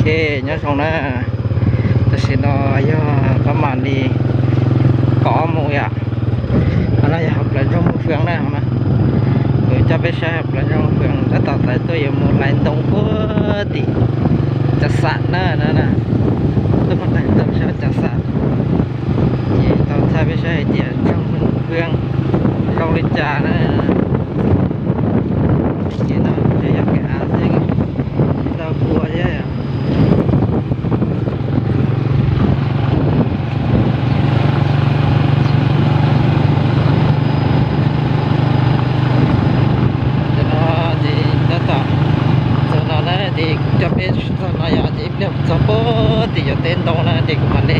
Ok, nyob zoo na, tam sim no yog pab mam li pom mus yom. Qhov no yog hauv plawv nroog Muj Fwm na, qhov no kuv coj peb saib hauv plawv nroog Muj Fwm, tab tom tawm tuaj yuav mus hlais ntoo puag tim Cam Xam na, tuaj mus hlais ntoo sab Cam Xam. Ces tau thaij peb saib hais tias nroog Muj Fwm zoo li cas na. Ces no yog kev av xwb, tsis tau kua thiab. Tam sim no ces tab tom txog no na, ces kuv coj peb txog no yom, ces ib pliag txog puag tim Yawm Teb ntoo na, ces kuv mam li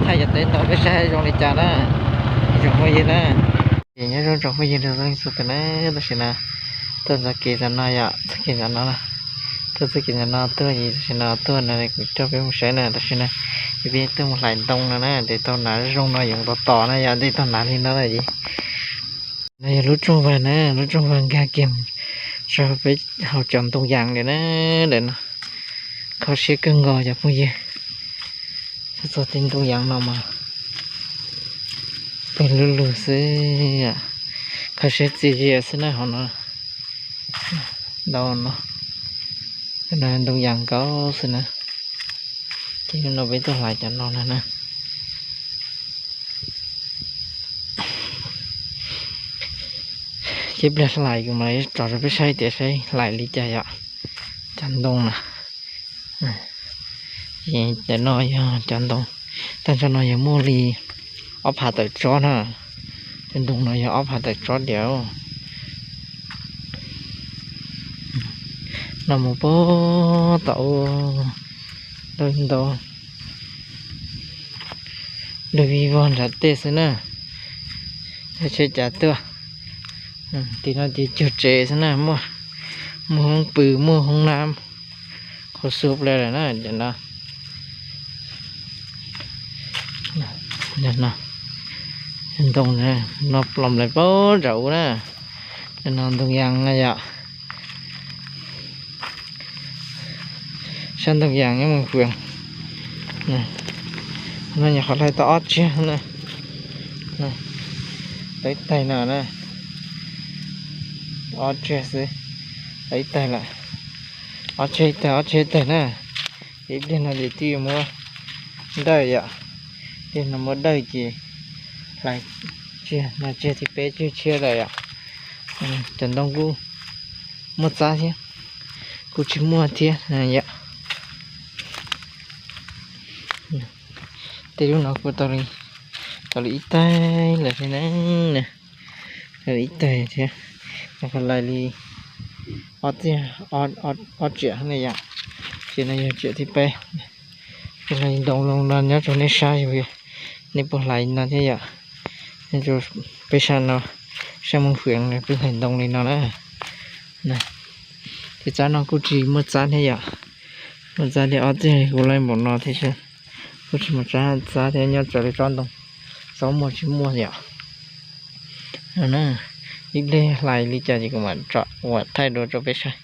thaij Yawm Teb ntoo peb saib zoo li cas na, tsoom phooj ywg na. Ces nyob zoo tsoom phooj ywg txhua leej txhua tus na, tam sim no tuaj txoj kev ntawm no yom, txoj kev ntawm no, tuaj txoj kev ntawm no tuaj, ces tam sim no tuaj no kuv coj peb mus saib na, tam sim no peb tuaj mus hlais ntoo no na, ces tau hnav zoo no yuav tos tos na yom, tej tau hnav li no na ces. No yog lub rooj vag na, lub rooj vag nkag kiag rau peb hauv cov ntoo yas li na, ntawm no. Kho siab kawg nkaus cov phooj ywg, txog tej ntoo yas no mas peg lug lug xwb, kho siab txias zias xwb na hauv no. Ntoo no, ntoo yas nkaus xwb na. Ces hnub no peb tuaj hlais cov no na. Ces ib pliag hlais kuv mam li tso rau peb saib tias saib hlais li cas yom. Cov ntoo na, cov no yog cov ntoo, tag nrho no yog muaj li ob phav tawm tsob na. Cov ntoo no yog ob phav tawm tsob diam. No mus puag tom u, ntau ntau, lug vij vog nram tej xwb na. Tsheb cav tuaj, tim no ces cuag tsev xwb na, muaj hoob pw, muaj hoob nab, qhov xub plawg lawm na, cov no. Ntoo no plob nplaim puag nram u na, no ntoo yas na yom. Sab ntoo yas nyob Muj Fwm. No nyuam qhuav hlais tau ob tsev na, tau ib taig no na, ob tsev xwb, tau ib taig lawm, ob tsev ib taig, ob tsev ib taig na. Ces ib pliag no ces twb yuav muab dawj yom, ib pliag no muab dawj ces hlais tsiag no tsiag thib peb tsiag tshiab lawm yom. Cov ntoo kuj muaj txab thiab, kuj tsis muaj thiab yom. Tej lub no kuj tau li ib taig lawm thiab na, tau li ib taig thiab, hlais li ob tiag, ob tsiam ne yom. Ces no yog tsiam thib peb. Hlais ntoo no nyob rau nej saib, nej puas hlais no thiab yom. Peb sab no, sab Muj Fwm peb hlais ntoo li no na. Ces txab no kuj tsis muaj txab thiab yom, muaj txab li ob tiag kuv laij npaum no thiab, kuj tsis muaj txab thiab, nyob raws li tsob ntoo txaus muaj tsis muaj yom. Ib pliag hlais li cas ces kuv mam thaij dua rau peb saib.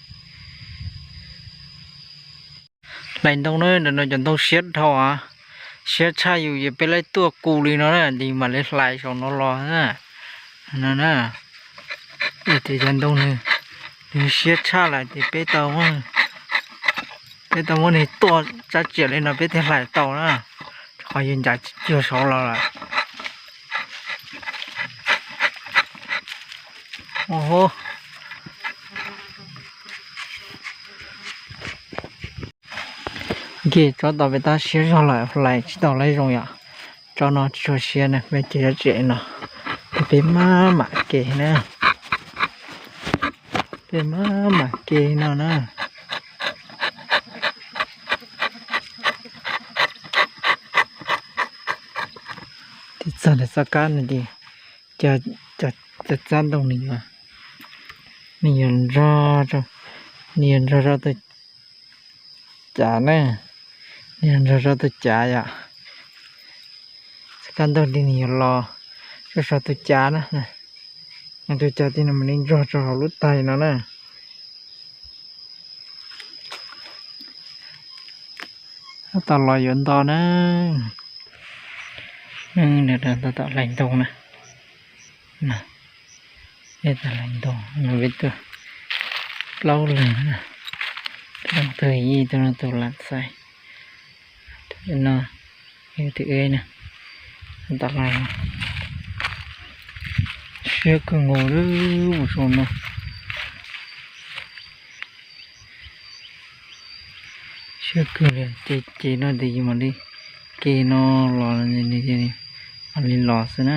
Hlais ntoo na, ntawm no cov ntoo siab dhau, siab tshaj yus ces peb laij tuaj kus li no na, ces mam li hlais saum no los na. No na, tias cov ntoo nws siab tshaj lawm ces peb tau, peb tau muab nws tuaj tsab tsiam li no peb thiaj hlais tau na, qhov yus ncaim cuag saud los lawm. Nce tsob tau peb tab siab zog lawm, hlais tsis tau laij zoo yom. Tsob no tsis tshua siab na, peb cog tsob tsiam no, peb maj mam ke na, peb maj mam ke no na. Txog ntawm txoj kab no ces cov txab ntoo nws yuav, nws yuav nrog, nws yuav nrog rau tus cav na, nws yuav nrog rau tus cav yom. Txoj kab ntoo li nws yuav los rau saum tus cav na, tus cav tig no mam li nrog rau hauv lub taig no na. Tab tom los yuav nto na. Neeg nyob rau tom hlais ntoo na. Hlais ntoo no peb tuaj plaub leeg na. Tus no tus yij, tus no tus lam xais. Tus no yog tus eb na. Tom hlais no siab kawg nkaus li, ua zoo no. Siab kawg li, ces ces no ces yus mam li ke no los, mam li los xwb na.